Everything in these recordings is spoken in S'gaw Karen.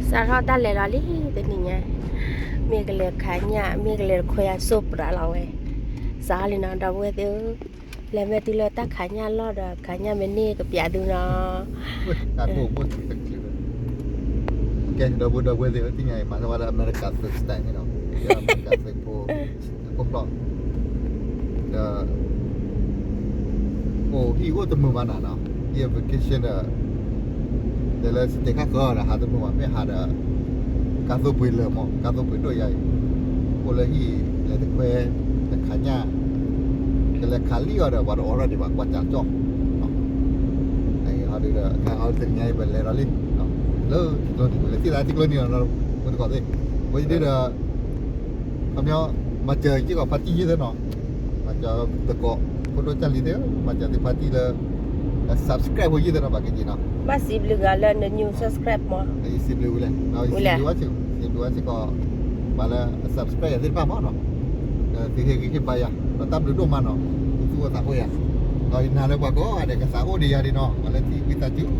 စးထီၣ်တၢ်လဲၤလီၤလံတနံၤညါ, မ့ၢ်ကလဲၤခးညၣ် မ့ၢ်ကလဲၤတခွဲအစိၣ်ပြးလီၤဝဲ, စးထီၣ်လံနီၤ ဒီပုၢ်ဝဲၢ်သ့ၣ်ဧၢ, လဲၤမ့ၢ်တုၤလၢတၢ်ခးညၣ်လီၢ်ဒီး ခးညၣ်မ့ၢ်န့ၢ်ကပျးသုနီၤ. ကဲ ဒီပုၢ်ဝဲၢ်သ့ၣ်ဧၢ သ့ၣ်ညါအံၤ မၤသးဝဲဒၣ် America သုး style န့ၣ်နီၤ, အမဲရကၤသုးဖိ အခိၣ်ဖျီၣ် ဒီး အိၣ်ဟံၣ်အိၣ်တမုာ်ဘၣ်နၤနီၤ, ဟံၣ် vacation ဒီး ဒီးလၢ state ခါဃၢၤဒီး ဟးတမုာ်ဘၣ် မ့ၢ်ဟးဒီး ကါသိပှ့ၤလၢာ်မး ကါသိပှ့ၤဒိၣ်ယါအံၤ, အိၣ်လၢဟံၣ် လဲၤတခွဲ တခးညၣ် ကလဲၤခးလံအီၤဒီး ပှၤတအိးထီၣ်ဒံးဘၣ် ကွၢ်ကၢ်ကၠီၣ် ဟီဒုဒီး ခါဟီတနံၤညါအံၤ ပလဲၤဒီးလံ လၢထံကျိနံၤ ပလဲၤထံၣ်သးထံကျိနံၤလီၤ ဖိတကီၢ်သ့ၣ် ဝဲယဒုဒီး ခီပညီ မၤစၢၤယကီးဖါတံၢ်ယ့ၢ်သ့ၣ်နီၤ, မၤစၢၤသကိး ဖိဒိၣ်ကၢ်လံၤသ့ၣ် မၤစၢၤသုဖါတံၢ်လၢ subscribe ဖိယ့ၢ်သ့ၣ်နီၤ ဘၣ်က့ၤက့ၤနီၤ, ဘၣ်စံးဘျုးဂၤလၢန new subscribe မး, ယစံးဘျုးဝဲလဲၣ် ယစံးဘျုးဝဲစ့ၢ်ကီး ပှၤလၢ subscribe ယၤသ့ၣ်တဖၣ်မးနီၤ, သုဟ့ၣ်ဂံၢ်ဟ့ၣ်ဘါယၤ ဒီးတၢ်ဘျုးဒိၣ်မးနီၤ, သုအိၣ်သးအိၣ်ယၤ, ဒီးယနာ်လၢပှၤကိးဂၤဒဲးကစးအိၣ်ဒံးယၤဒံးနီၤ ပှၤလၢထံၣ်ဝံသးစူၤနီၤ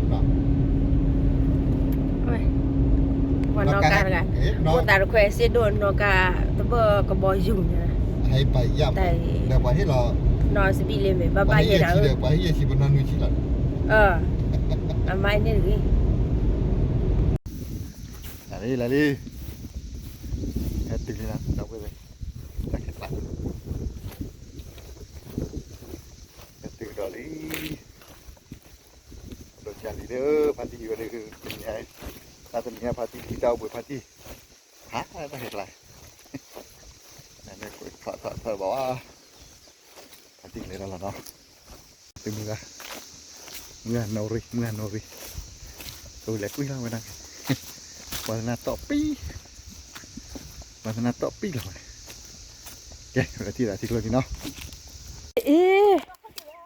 ပှၤနီၢ်ကါတဂၤ, အိၣ်သးတခွဲစ့ဒိၣ်နီၢ်ကါ တဘၣ်ကဘီယူၤညါ, တၢ်အံၤ ဒီးပှၤဟ့ၣ်လီၤ, နီၢ်စဘံၣ်လ့မ့ၢ် ဘၣ်ဘၣ်ယဲဒၣ်ဧၢ, ပှၤဟ့ၣ်ယဲၢ်ဆံပနီၢ်နွံဆံလီၤ, အမါန့ၣ်တဂ့ၤ, လီၤလံ လီၤလံ, ဟဲတုၤလံလီၤ ဒီပုၢ်ဝဲၢ်သ့ၣ်, တၢ်ခဲကျါ, ဟဲတုၤကဒီးလံ ဒိၣ်ကၢ်လံၤဒီး ဖါတံၢ်ဝဲဒၣ် တနံၤညါ, တၢ်တနံၤညါဖါတံၢ် ထံတၢ်အိၣ်ဘှံးဖါတံၢ်, ဟးတၢ်ဟဲကျါ, နမ့ၢ်ကွၢ်ထီၣ်ထီၣ်ထီၣ်ဘၣ်ဝဲ, ဖါတံၢ်လဲၤဒီးလီၤနီၤ, သုမုၢ်ဂၤ, မုၢ်ဂၤနီၢ်ရံၣ် မုၢ်ဂၤနီၢ်ရံၣ်, အဝဲလဲၤကွံာ်လီၤဝဲဒၣ်, ပှၤသနၢ်တီၣ်ပံ, ပှၤသနၢ်တီၣ်ပံလီၤဝဲ, ကဲ ဝဲထံၣ်သးထံကျိနံၤနီၤ အ့,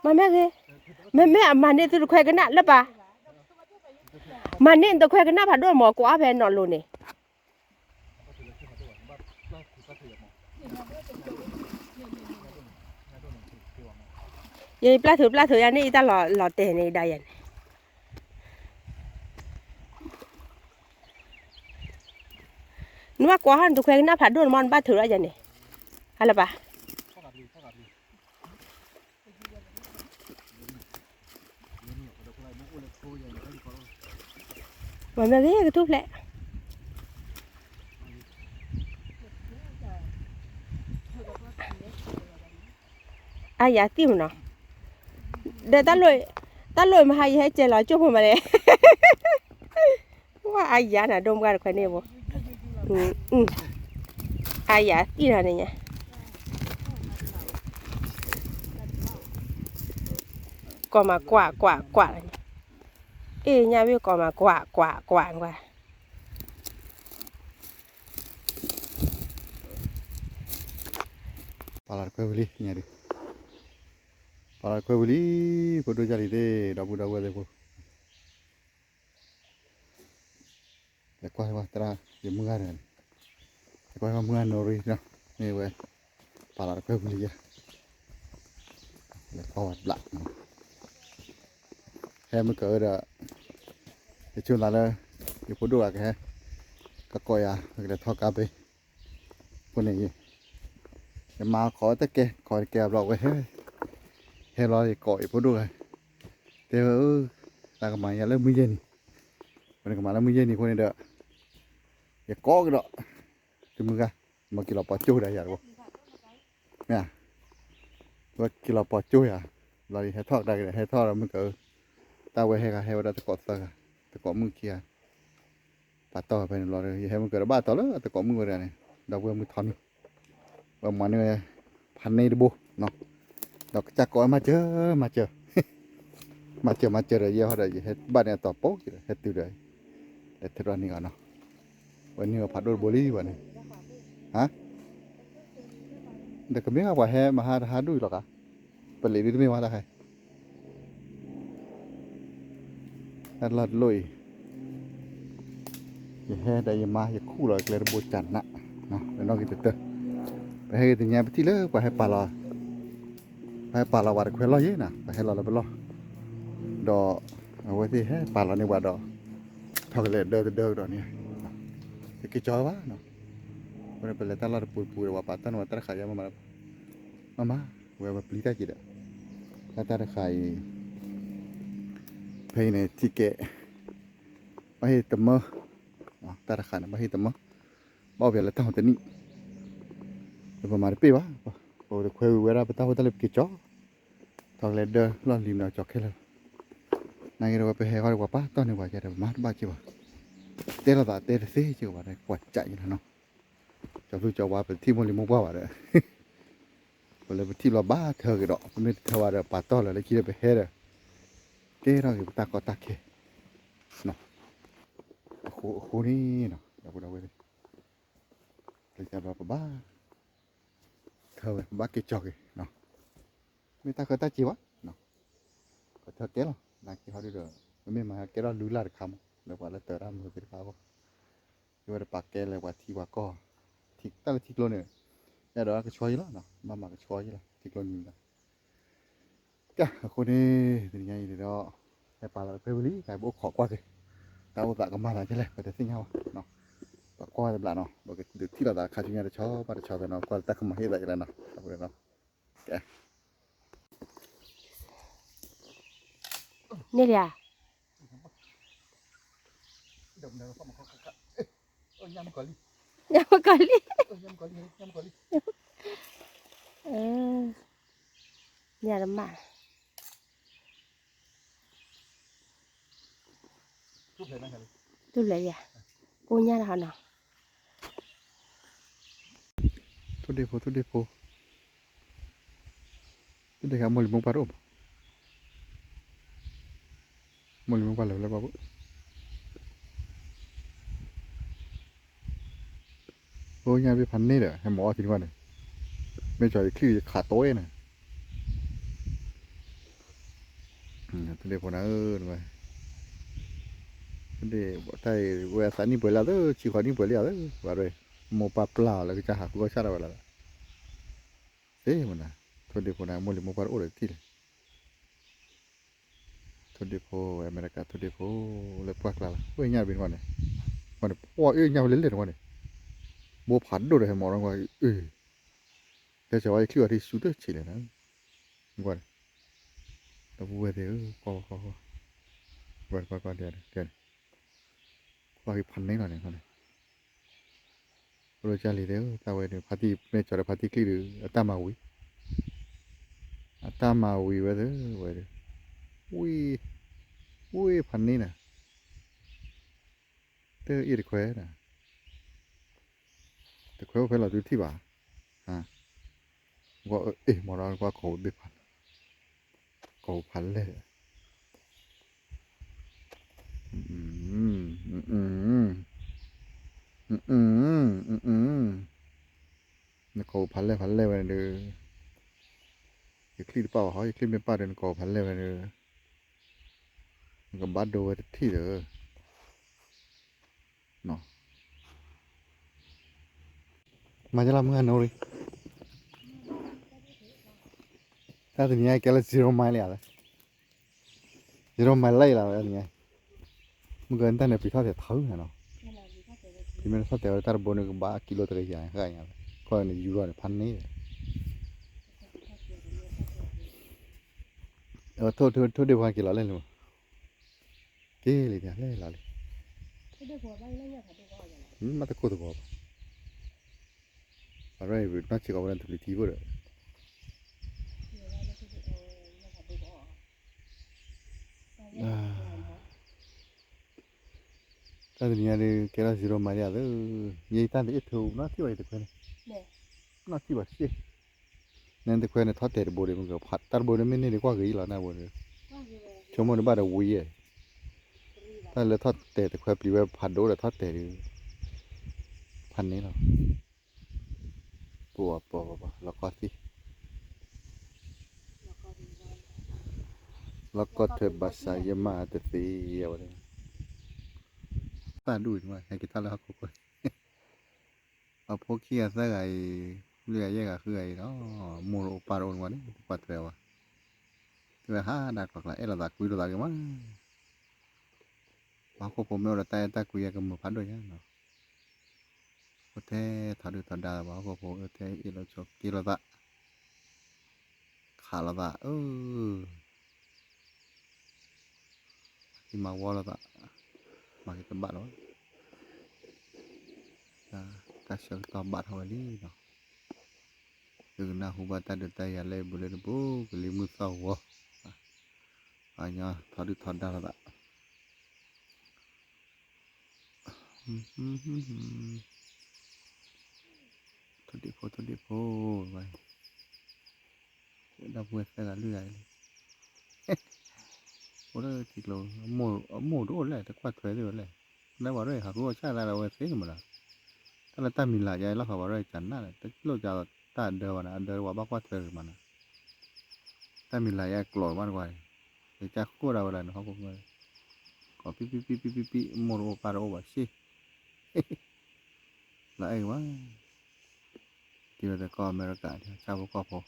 မ့မ့ၢ်ဂ့ၤ, မ့မ့ၢ်အမၤန့ၢ်သုတခွဲကနၣ်လၢပၢ်, မၤန့ၢ်တခွဲကနၣ်ဖးဒိၣ်မး ကွၢ်ဖဲနီၢ်လိၤန့ၣ်, ယပျၢ်ထုးပျၢ်ထုးယၤန့ၣ် ယတၢ်လီၤတဲာ်န့ၣ်ဒၣ်ယၤန့ၣ် နဘၣ်ကွၢ်ဟီၣ်နတခွဲကနၣ်ဖးဒိၣ်နမ့ၢ်နဘၣ်ထုးလီၤယၤန့ၣ်, ဟါလၢၤဘၣ်, မ့မ့ၢ်ဂ့ၤကထူၣ်ဖျဲး အါယၤသံၣ်မနီၤ, ဒီးတၢ်လိၣ်, တၢ်လိၣ်မဟါယဟဲကဲလီၤကၠိဖိမးလဲၣ်, ဝဲအါယၤနၤ ဒိၣ်မုၢ်တခွဲန့ၣ်ဘိ, အါယၤသံၣ်နၤန့ၣ်ညါ, ကီၢ်မးကွၢ်ကွၢ်ကွၢ်လီၤန့ၣ်, အ့ၣ်ညါဝံၣ်ကီၢ်မးကွၢ်ကွၢ်ကွၢ်ကွၢ် ပာ်လီၤတခွဲဝံၤလံ, ပာ်လီၤတခွဲဝံၤလံ, ဖိဒိၣ်ကၢ်လံၤသ့ၣ် ဒီပုၢ်ဒီဝဲၢ်သ့ၣ်ဖိ, လဲၤကွၢ်ဝဲသရၣ် ယမုၢ်ဂၤန့ၣ်, လဲၤကွၢ်ဝဲမုၢ်ဂၤနီၢ်ရံၣ်နီၤ, မ့ၢ်ဝဲ, ပာ်လီၤတခွဲဝံၤလံယဲ, လဲၤကွၢ်ဝဲဘျး ဟဲမုၢ်ကၢၤဒီး, ယဆိသးလၢ, ယဖိဒိၣ်ဂၤကဟဲ, ကကိးယၤ ကလဲၤထီၣ်ကါဘ့ၣ်, အဃိန့ၣ်, ယမၤကိးတကဲ ကိးတကဲဘျီဝဲဟဲ, ဟဲလီၤယကိးယဖိဒိၣ်ဂၤ, တဲဝဲ, သးကမၤယၤလၢမုၢ်ယဲၢ်နံၤ, ဝဲန့ၣ်ကမၤလၢမုၢ်ယဲၢ်နံၤအဃိန့ၣ်ဒီး, ယကိးကဒီး, တမုၢ်ဂၤ, မ့ၢ်က့ၤလီၤပှၤကၠိဒၣ်ယၤတဘိ, မ့ၢ်ဧါ, ဝဲက့ၤလီၤပှၤကၠိယၤ, ဘျီဒ်ဟဲထီၣ်ကဒါက့ၤဒီး ဟဲထီၣ်ဒီးမုၢ်ကၢၤ, တၢ်ဝဲဟဲဂၤဟဲဝဲဒၣ်သကိးသၢဂၤ, သကိးမုၣ်ခံဂၤ, ပာ်တီၢ်ဖဲန့ၣ်ဘျီဒီး ယဟဲမုၢ်ကၢၤဒီးဘၣ်တီၢ်လၢသကိးမုၣ်ဝဲဒၣ်န့ၣ်, ဒီပုၢ်ဝဲၢ်မုၢ်ထီနံၤ, ဝဲမၤန့ၢ်ဝဲ, ဖးန့ၢ်တဘိ, ဒီးကစၢ်ကိးဝဲမၤစၢၤ, မၤစၢၤ, မၤစၢၤမၤစၢၤဒီးယဲဟီဒီး ယဟဲဘၣ်န့ၣ်အတီၤပိာ်က့ၤဒီး ဟဲတုၤဒီး, လဲၤထၢထီၣ်န့ၢ်အီၤနီၤ, ဝဲန့ၢ်ဝဲဖးဒိၣ်တဘိလံဝဲန့ၣ်, ဟါ, ဒီးကမ့ၢ်ဝဲပှၤဟဲမဟါတဟါဒူၣ်အံၤလီၤကါ, ပလံးဒုတမ့ၢ်ဝဲတၢ်ခဲ တၢ်လီၢ်တလီၢ်အံၤ, ယဟဲဒီးယမါ ယခူၣ်လီၤကျဲတဘိကနး, နီၣ်ဂံၢ်တတၢၢ်, ပဟဲက့ၤတနံၤညါပထံၣ်လၢပှၤဟဲပာ်လီၤ, ပှၤဟဲပာ်လီၤဝဲတခွဲလီၢ်ယဲၢ်နၤ ပှၤဟဲလီၤလၢပလီၢ်, ဒီး, အဝဲသ့ၣ်ဟဲပာ်လီၤန့ၢ်ပှၤဒီး, ထီၣ်ကလဲၤဒၢတဒၢကဒီးန့ၣ်, တက့ၤကၠီၤဘၣ်နီၤ, ဝဲဒၣ်ပလဲၤတၢ်လီၢ်တပူၤတပူၤဒီး ပှၤပာ်တီၢ်န့ၢ်ဝဲတၢ်တဃာ်ယဲမးမး, မ့ၢ်မး, ဝဲပပျံၤတၢ်က့ၤဒီး, တၢ်တၢ်တဃာ်အံၤ, ဖဲအံၤန့ၣ် ထံကဲး, ဘၣ်ဟ့ၣ်တမၢ, တၢ်တဃာ်န့ၣ် ဘၣ်ဟ့ၣ်တမၢ, ဘၣ်အိၣ်ဖဲလၢတၢ်ဟိတနံၣ်, ဒီးပမၤတပ့ၢ်ဘၣ်, ပတခွဲဝံၤဝဲဒၣ် ပတၢ်ဖိတၢ်လံၤပက့ၤကၠီၤ ထီၣ်ကလဲၤဒၢလီၢ်လံၤမနီၤကၠီၤခဲလၢာ်လီၤ, နာ်က့ဒီးဝဲပဟဲဃီဒီးပှၤပာ်တီၢ်န့ၢ်ပှၤကဲဒီး ပမၤတဘၣ်က့ၤဘၣ်, တဲလိာ်သးတဲတသ့က့ၤဘၣ်ဒီး ပှၤကးယဲလီၤနီၤ, ကၠီၤသူကၠီၤဝါ ပထံၣ်မိၢ်လံၤမိၢ်ပှၢ်ဘၣ်ဒီး ပလဲၤပထံၣ်လီၤဘၣ်ထၢက့ၤဒီး ပမ့ၢ်တထၢဘၣ်ဒီး ပာ်တီၢ်လၢလၢခံဒီးပဟဲဒီး, ကဲထီၣ်က့ၤပတၢ်ကီတၢ်ခဲ, အဃိန့ၣ်နီၤ ဒီပုၢ်ဒီဝဲၢ်သ့ၣ်, လၢကဘျီပဘၣ်, ထၢဝဲ ပဘၣ်က့ၤကၠီၤက့ၤ, မ့ၢ်တၢ်ဃၢတၢ်စ့ၤဘၣ်, ကထၢကဲလီၤ နာ်က့ဟီဒုဒီး, ပမ့ၢ်မၤကဲထီၣ်လုၢ်လၢ်တခါမး လၢပှၤလၢတၢၤတၢ်မုာ်သ့ၣ်တဖၣ်အဂီၢ်, ယဝဲဒၣ်ပာ်ကဲလၢပှၤထံပှၤကီၢ်, တၢ်လၢထံကျိန့ၣ်, အဲၣ်ဒိးကဆှီယံလီၤ, ဘၣ်မၤကဆှီယံလီၤ ထံကျိနံၤလီၤ ကဲ အဃိန့ၣ် တနံၤညါအံၤဒီး, ဟဲပာ်လီၤတခွဲဝံၤလံ ပအိၣ်ခိးကွၢ်က့ၤ, တၢ်အိၣ်သးကမၤသးဒ်လဲၣ် ပတသ့ၣ်ညါဘၣ်, ပကွၢ်တဘျီနီၤ ပကဒုးထံၣ်လိာ်သးခါဆူညါတဆီဘၣ်တဆီသ့နီၤ ကွၢ်လၢတၢ်ကမၤဟ့ၣ်သးဒ်လဲၣ်နီၤ, အဃိန့ၣ်, ကဲ န့ၣ်လံဧါ, ညၣ်မုၣ်ကီၤလံ, ညၣ်မုၣ်ကီၤလံ, ညၣ်တမၣ်, တူၢ်ဖျဲးလံဧါ, ကိညၢ်တဟီနီၤ, ထိၣ်ဒ့ၣ်ဖိ ထိၣ်ဒ့ၣ်ဖိ, ထိၣ်ဒ့ၣ်ခါ မိၢ်လံၤမိၢ်ပှၢ်တအိၣ်ဘၣ်, မိၢ်လံၤမိၢ်ပှၢ်လၢာ်လၢပှၤဘၣ် အိၣ်ညၣ်ဘ့ၣ်ဖးန့ၢ်ဒီး ဟဲမၤအီၣ်ထံတဖၣ်န့ၣ်, မ့ၢ်ကီၤယချံၣ်ယခးတဲဝဲန့ၣ်, ထိၣ်ဒ့ၣ်ဖိနၤဧၢ, ထိၣ်ဒ့ၣ်တၢ်အံၤ ဝဲအသးနံၣ်ပှဲၤလံသၢ, ဆံဃီနံၣ်ပှဲၤလံသၢ, ဝဲဒၣ် မိၢ်ပၢ်ပျၢ်အီၤလၢကစၢ်ဟးဃုအီၣ်ဆၣ်ဒၣ်ဝဲလီၤ, သ့မနၤ, ထိၣ်ဒ့ၣ်ဖိနၤ မိၢ်လံၤမိၢ်ပှၢ်တအိၣ်ဒီးတထံၣ်လဲၣ် ထိၣ်ဒ့ၣ်ဖိ အမဲရကၤထိၣ်ဒ့ၣ်ဖိ လၢပှၢ်ကျါလီၤ အိၣ်ညၣ်တဘ့ၣ်တဝီန့ၣ်, အိၣ်ညၣ်ဝဲလဲၣ်လဲၣ်တဝီန့ၣ်, ဘိဖးဒိၣ်ဒီးဟဲမၤနီၣ်ကွၢ်, တဲစၢၤဝဲယချံၣ်အီၤထံဆူတဆံးလဲၣ်နၤ, ကွၢ်, ဒီပုၢ်ဝဲၢ်သ့ၣ်ဧၢ, ကွၢ်ကွၢ်ကွၢ်, ကွၢ်ကွၢ်တဲန့ၣ်, ကွၢ်က့ၤဖးန့ၢ်လီၤန့ၣ်န့ၣ် ပဒိၣ်ကၢ်လံၤသ့ၣ်ဧၢ တၢ်ဝဲန့ၣ် ဖါတံၢ်မ့ၢ်ကၠီၤဒီးဖါတံၢ်ချံၣ်ဒီး အတၢ်မၤဝံၤ, အတၢ်မၤဝံၤဝဲသ့ၣ်ဝဲဒီး, ဝံၤ, ဝံၤဖးန့ၢ်နၤ, တအ့ၣ်တခွဲနၤ, တခွဲအိၣ်ဖဲလီၤသုထံၣ်ဘၣ်, ကွၢ်အ့ၣ်မၤဒီးကွၢ်ကိးဘ့ၣ်ဖးန့ၣ် ကိးဖးလဲၢ် နကိးဖးလဲၢ်ဖးလဲၢ်ဝဲန့ၣ်ဒီး, ယချံၣ်တပာ်ဘၣ်ဟီ ယချံၣ်မ့ၢ်ပာ်ဒီးနကိးဖးလဲၢ်ဝဲန့ၣ်ဒီး, နကဘၣ်ဒိဝဲတထံၣ်ဒီး, မၤကလီၤမုၢ်ဟါနိရံ, တၢ်တနံၤညါကဲလၢ zero mile လံဧါ, zero mile လံလီၤဝဲတနံၤညါ, မုၢ်ကနတၢ်န့ၣ်ပျံၤထီၣ်တဲာ်ထီၣ်နၤနီၤ, ပျံၤမ့ၢ်ထီၣ်တဲာ်ဝဲတၢ်တဘိန့ၣ်ကဘၣ်ကံလိတကယၤဃၣ်ညါ, ခီန့ၣ်ယူၤထီၣ်န့ၣ်ဖးန့ၢ် ထိၣ်ဒ့ၣ်ဖိက့ၤလီၤလဲၣ်လၢ, က့ၤလံလဲၣ်လီၤလံ, မ့ၢ်တကိၢ်သကိးဘၣ်, အရၢၢ်နီၢ်ဆံးကီးဝဲလၢတပျံၤထံဘိဒီး, တၢ်တနံၤညါဒီး ကဲထီၣ် zero mile လံဧါသၢ, ယတၢ်တအ့ၣ်ထၢနီၢ်ထံၣ်ဘၣ်ယတခွဲန့ၣ်, နီၢ်ထံၣ်ဘၣ်ရှ့, နတခွဲန့ၣ်ထီၣ်တဲာ်တဘိဒီး မ့ၢ်ကဖးတၢ်တဘိန့ၣ်မ့ၢ်န့ၢ်ဒံးကွၢ်ဂ့ၤလီၤနဘိဒီး, ဆိကမိၣ်တဘၣ်ဒီးဝံၤယဲၢ်, တၢ်လၢထီၣ်တဲာ်တခွဲပျံၤဝဲဖးဒိၣ်ဒီးထီၣ်တဲာ်ဒီး, ဖးန့ၢ်လီၤ, ပပပလီၤကီသံၣ်, လီၤကီထွဲဘၣ်ဆၣ်ယမၤတသ့အဝဲ, သၣ်ဒူၣ်အံၤ ဟဲက့ၤထီၣ်လၢဟီၣ်ခိၣ်ခိၣ် အဖိခံဂၤသၢဂၤအံၤ, လွံၢ်ဂၤယဲၢ်ဂၤဃုဂၤအံၤဒီး, မိၢ်တအိၣ်ပၢ်တအိၣ်န့ၣ်ဝဲန့ၣ် တကွၢ်ထွဲဝဲ, တဲဝဲဟးဒၣ်ကျီကျါ အဲၣ်လိာ်သးကွံလိာ်သးဂ့ၤမး, ပှၤဟီၣ်ခိၣ်ဖိမ့ၢ်အိၣ်ဒီးတၢ်အဲၣ်တၢ်ကွံအကမုာ်ဖးဒိၣ်ညါနီၤ, အိၣ်ထဲထီဒုၣ်ထီဒါလၢၤဘၣ် ဟီၣ်ခိၣ်ဖိ အိၣ်ထဲအ့ၣ်လိာ်ဆိးက့လိာ်သး, ခးလိာ်သး, ဟံးမၤဝီလိာ်သး, မၤက့ၤတဘၣ်လီၤ. တၢ်ဆၢကတီၢ်ဘၣ်ထီၣ်ဝဲလံနီၤ, သုကနၢ်ဟူဘၣ်တၢ်ဒုးတၢ်ယၤလၢအဘူးလၢတဘူး ကလံၤမုၢ်သီၣ်ဂီၤ, ပှၤကညီထီဒုၣ်ထီဒါလိာ်သး ထိၣ်ဒံၣ်ဖိ ထိၣ်ဒံၣ်ဖိ, ဒီပုၢ်ဝဲၢ်သၢဂၤလွံၢ်ဂၤလံ, အိၣ်လၢထံကျိ, အမိၢ်တအိၣ်လဲၣ် တကွၢ်ထွဲသ့ဝဲလဲၣ်, လၢပှၤရဲၣ်ဟးဃုအီၣ်ဆၣ်သးလၢအဝဲသ့န့ၣ်မးနီၤ, တၢ်လၢတၢ်မံၤလၤယါလီၢ်ဃီပှၤရဲၣ်ကနၣ်လဲၣ် တလိၣ်ကတၢ်အဒၢဘၣ်နီၤ အဒၢပှၤဘၣ်ကွၢ်ထွဲဂ့ၤမးနီၤ တၢ်မံၤလၤယါကျိာ်မးတကွၢ်, ယကၢဃိၣ်ဒၣ်ဝဲဒၣ်န့ၣ် ဟီၣ်ခိၣ်ဖိ, ကိးပံၣ်ပံၣ်ပံၣ်ပံၣ်ပံၣ်ပံၣ် မိၢ်တအိၣ်ပၢ်တအိၣ်ဘၣ်ဆ့, လီၤအဲၣ်ကမး, က့ၤဝဲသကိးအမဲရကၤ ဆၣ်ဖိကီၢ်ဖိ,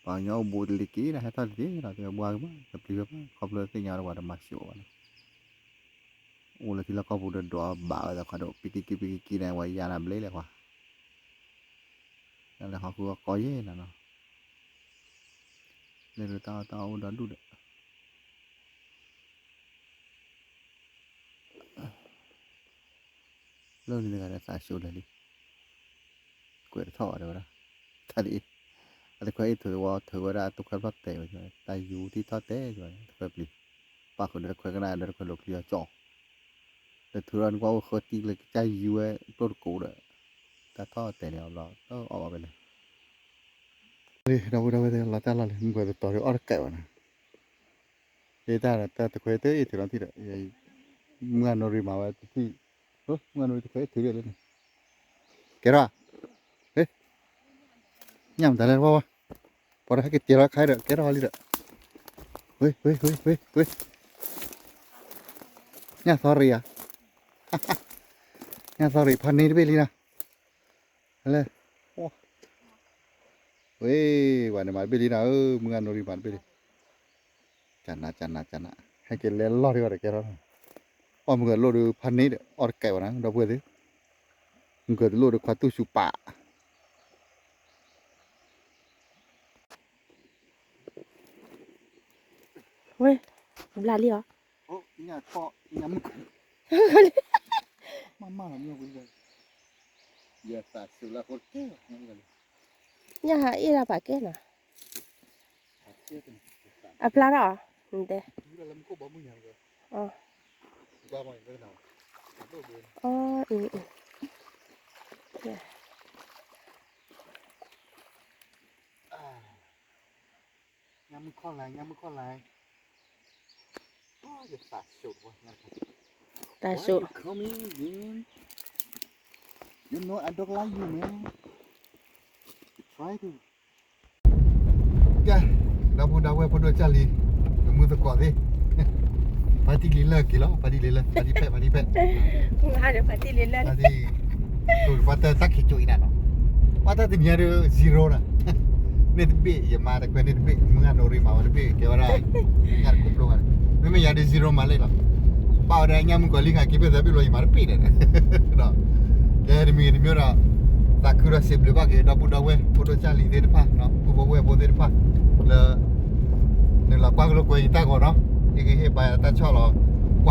ပှၤကညီအိၣ်ဘူးတလ့ၤက့ၤဒၣ် ဟဲထီၣ်တသ့ဒီး တဘှါကမး တပျံၤဝဲဘၣ် ခီဖျိသ့ၣ်ညါဝဲတဝၤတမၤစှၤဘၣ်နီၤ, အိၣ်လၢထံလီၢ်ကီၢ်ပူၤဒီးဒွးဘၣ်ဝဲသးခွါဒီး ပံၣ်ကံပံၣ်ကံပံၣ်ကံန့ၣ် ဝဲယါနၤဘျဲလဲၣ်ခွါ တၢ်လဲၤဟီၣ်ခိၣ်အကီယဲၢ်နၤနီၤ, လဲၤဒိးတၢ်အီၣ်တၢ်အီအိၣ်ဒီဒူၣ်ဒီး, လၢန့ၣ်တဂၤဒီးသးဆူၣ်လၢာ်လံ, ကွဲးတထီၣ်ဘၣ်တဲဝဲဒၣ်, တၢ်ဒ်အံၤ, အတခွဲးအ့ၣ်ထုးတဝီထုးဝဲဒၣ်အတခွဲးဖျီၣ်တဲာ်ဝဲ, တၢ်ယူၤထံထီၣ်တဲာ်ဝဲ, တခွဲးပျံၤ, ပၣ်ဃုာ်ဒီးတခွဲးကနၣ်ဒီးတခွဲးလိာ်ချံအီၤကၠီၣ် ဒီးထုးထီၣ်နကွၢ်အိၣ်ဃၢတံၣ်လၢကစၢ်ယူၤဝဲကျိၣ်တကိးဒီး, တၢ်ထီၣ်တဲာ်န့ၣ်အဘျီ, အီၣ်ဘၣ်ဝဲလဲၣ်, ဒီပုၢ်ဒီဝဲၢ်သ့ၣ်လီၤတၢ်လီၢ်လံ မုၢ်ကတတီၤဒီးအီၣ်တကဲးဘၣ်နီၤ, အ့ၣ်တၢ်တခွဲးတအ့ၣ်ထုးလီၤထံဒီး, မုၢ်ဂၤနိရံမၤဝဲတထံၣ်, မုၢ်ဂၤနိရံတခွဲးအ့ၣ်ထုးလံလၢန့ၣ်, ကဲထီၣ်, ညၣ်မတၤလဲၣ်ဝဲဝဲ, ပှၤတဟဲက့ၤတဲလီၤခါဒီး ကဲထီၣ်လံဒီး, ဝ့ ဝ့ ဝ့ ဝ့ ဝ့, ညၣ်သီရံၤဧါ, ညၣ်သီရံၤဖးန့ၢ်တဘ့ၣ်လံနီၤ, လဲၣ်, ဝ့ ဝဲန့ၣ်မၤတဘ့ၣ်လံနီၤ, မုၢ်ဂၤနိရံမၤတဘ့ၣ်လံ, ကနး ကနး ကနး, ဟဲက့ၤလဲၤလီၢ်ထံဂီၤဒီးကဲထီၣ်, အီၣ်မုၢ်ဂၤလိၣ်ဒီးဖးန့ၢ်ဒီး အီၣ်တကဲးဘၣ်နီၤ ဒီပုၢ်ဝဲၢ်သ့ၣ်, မုၢ်ဂၤတလိၣ်ဒီးခွါတူၢ်စူၤပာ် ဝဲ, ဘျါလံအီၤ, ညၣ်ဟးအ့ၣ်ဒၣ်ပာ်ကဲနီၤ, အဖျါထီၣ်အီၤ, တဲ, အ, အ, ညၣ်မုၢ်ခီၣ်လါ, ညၣ်မုၢ်ခီၣ်လါ, ယသးဆူၣ်, သးဆူၣ်, You know I don't like you, man. You try to. ကဲ, ဒီပုၢ်ဒီဝဲၢ်ဖိဒိၣ်ကၢ်လံၤ, ပမုၢ်သကိးသ့ၣ်, ဖါတံၢ်လံၤလၢက့ၤလီၤ, ဖါတံၢ်လံၤလၢ, ဖါတံၢ်ဖဲ, ဖါတံၢ်ဖဲ, ဖါတံၢ်, ပှၤတၢ်တၢ်ခံကၠိအံၤနၤနီၤ, ပှၤတၢ်တနံၤညါဒီး zero နၤ, န့ၢ်တဘ့ၣ် ယမါတခွဲးန့ၢ်တဘ့ၣ်, မုၢ်ဂၤနိရံမၤဝဲတဘ့ၣ် ကဲဝဲဒၣ်, ညၣ်တကိးဖျိဘၣ်, မ့မ့ၢ်ယၤဒီး zero မၤလဲၣ်လီၤ, ဘၣ်ဝဲဒၣ်ညၣ်မုၢ်ကီၤလံၢ်ခါက့ၤဖဲသးဘ့ၣ်လီၤ ယမၤတဘ့ၣ်ဒီး, ကဲတမံၤတမံၤဒီး, သးခုဒီးစံးဘျုးဘၣ်က့ၤ ဒီပုၢ်ဒီဝဲၢ်ဖိဒိၣ်ကၢ်လံၤသ့ၣ်တဖၣ်, ပုၢ်ဖိဝဲၢ်ဖိသ့ၣ်တဖၣ်, လၢ နုာ်လီၤကွၢ်ကလိာ်ကွဲယတၢ်ဂီၤနီၤ, ဟ့ၣ်ဂံၢ်ဟ့ၣ်ဘါယတၢ်ဆီၣ်လီ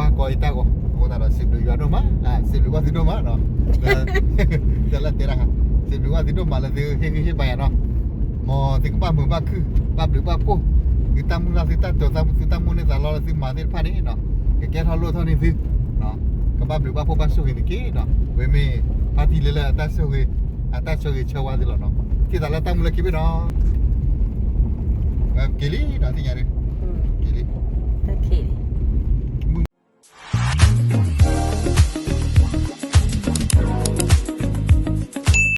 ၤ, ကွၢ်ကီယတၢ်ဂီၤ, အဃိသတးဒီးစံးဘျုးယွၤဒိၣ်မး, စံးဘျုးဘၣ်သုဒိၣ်မးနီၤ, တၢ်လၢတဲဒၣ်, စံးဘျုးဘၣ်သုဒိၣ်မးလၢသုဟ့ၣ်ဂံၢ်ဟ့ၣ်ဘါယၤနီၤ, မ်သုကဘၣ်မုာ်ဘၣ်ခုၣ်, ဘၣ်ဘျုးဘၣ်ဖှိၣ်, သုတၢ်မုၢ်လၢ်သုတၢ်တိာ်သးမုၢ် သုတၢ်မိၣ်န့ၢ်သးလီလၢသုမၤသ့ၣ်တဖၣ်န့ၣ်နီၤ, ကကဲထီၣ်လိၣ်ထီၣ်န့ၢ်သု, ကဘၣ်ဘျုးဘၣ်ဖှိၣ်ဘၣ်ဆိၣ်ဂ့ၤတက့ၢ်နီၤ, ဝဲမ့ၢ်ဖါတံၢ်လံၤလၢအတၢ်ဆိၣ်ဂ့ၤ, အတၢ်ဆိၣ်ဂ့ၤဆၢဝါသုလီၤနီၤ, ထံၣ်သးလၢတၢ်မုၢ်လၢ်ခံဘ့ၣ်နီၤ က့ၤလံနီၤ သ့ၣ်ညါဒုး,